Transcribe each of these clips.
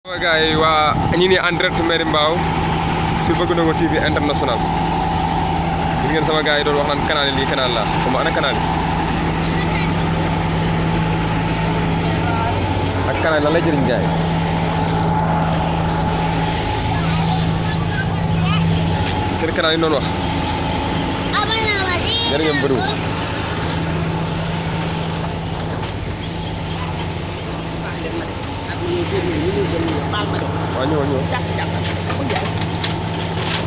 sama gars yi waa ñi ni en direct mairie Mbao sur BEUG NDONGO TV international gis ngeen sama gars yi doon wax naan canal yi lii canal la comme ana canal yi ak canal lan lay jëriñ gars yi seen canal yi noonu wax jërëngeen bëriwul waaw ñëw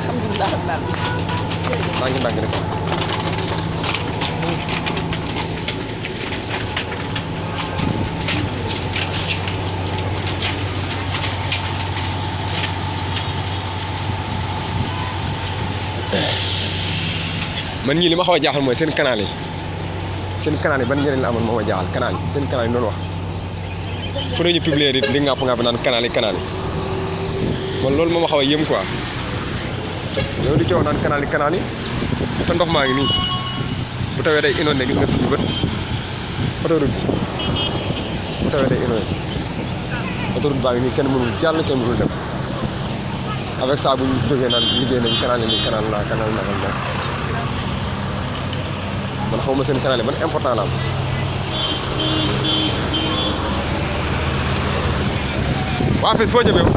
alhamdulilah ndànk rek man ñii li ma xaw a jaaxal mooy seen canal yi ban njëriñ la amoon moo ma jaaxal canal yi seen canal yi noonu wax fu ñu publier di ngàpp naan canal yi man loolu moo ma xaw a yëm quoi yow di coow naan canal yi te ndox maa ngi nii bu tawee day inondé gis nga fii bët autoroute bu tawee day inondé autoroute baa ngi nii kenn mënul jàll kenn mënul dem avec ça bu ñu jógee naan liggéey nañ canal yi nii canal man xaw ma seen canal yi ban important la am waa fii foo jëm yow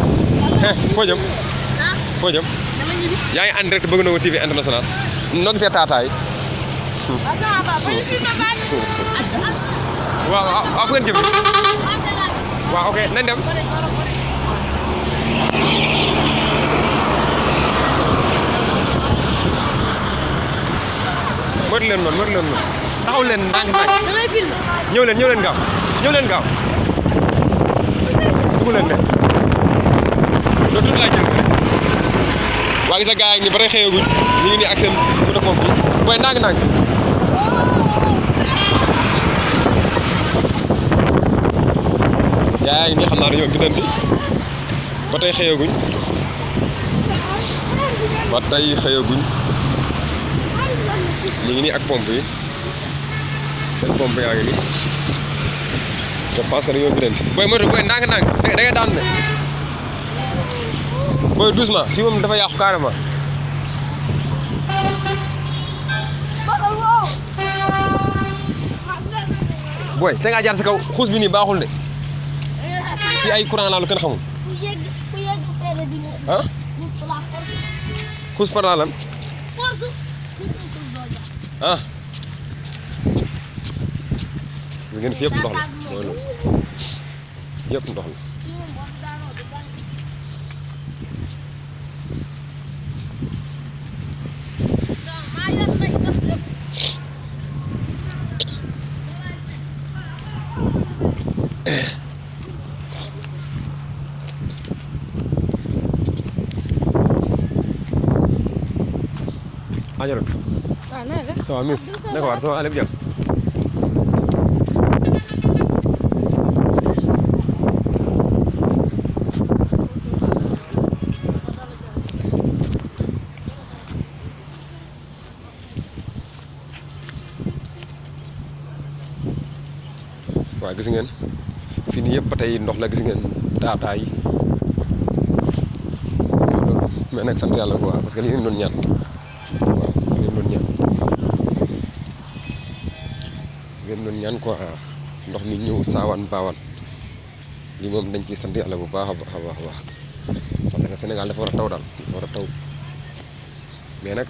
foo jëm yaa ngi en direct BEUG NDONGO TV international noo gisee taataay waaw fu ngeen jëm waaw ok nañ dem moytu leen noonu taxaw leen ndànk ñëw leen gaaw dugg leen ne loolu tuuti laa jël waa gis nga gars yi nii ba tey xëyaguñ ñu ngi nii ak seen moto pompe bi booy ndànk yaa ngi nii xam naa dañoo biddanti ba tey xëyaguñ ñu ngi nii ak pompe yi seen pompe yaa ngi nii je pense que dañoo biddanti booy moto booy ndànk da ngay daanu ne booy doucement fii moom dafa yàqu carrément booy te ngaa jaar si kaw xuus bi nii baaxul de fii ay courant laa lu kenn xamul ah xuus par lan ah gis ngeen fi yëpp ndox la mooy loolu yëpp ndox la ajarut ça va miss naka war ça va lépp jàmm waaw gis ngeen fii nii yëpp ba tey ndox la gis ngeen taataay mais nag sant yàlla quoi parce que li ngeen doon ñaan quoi ndox mi ñëw saawaan baawaan li moom dañ ciy sant yàlla bu baax a baax parce que Sénégal dafa war a taw daal mais nag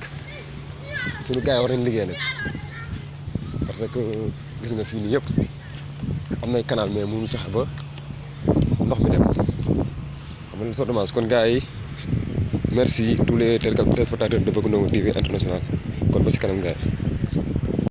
suñu gars yi war nañ liggéey nag parce que gis nga fii nii yëpp am nay canal mais mënuñu fexe ba ndox mi dem xam nga c'est dommage kon gars yi merci tous les téléspectateurs de BEUG NDONGO TV international kon ba ci kanam gars yi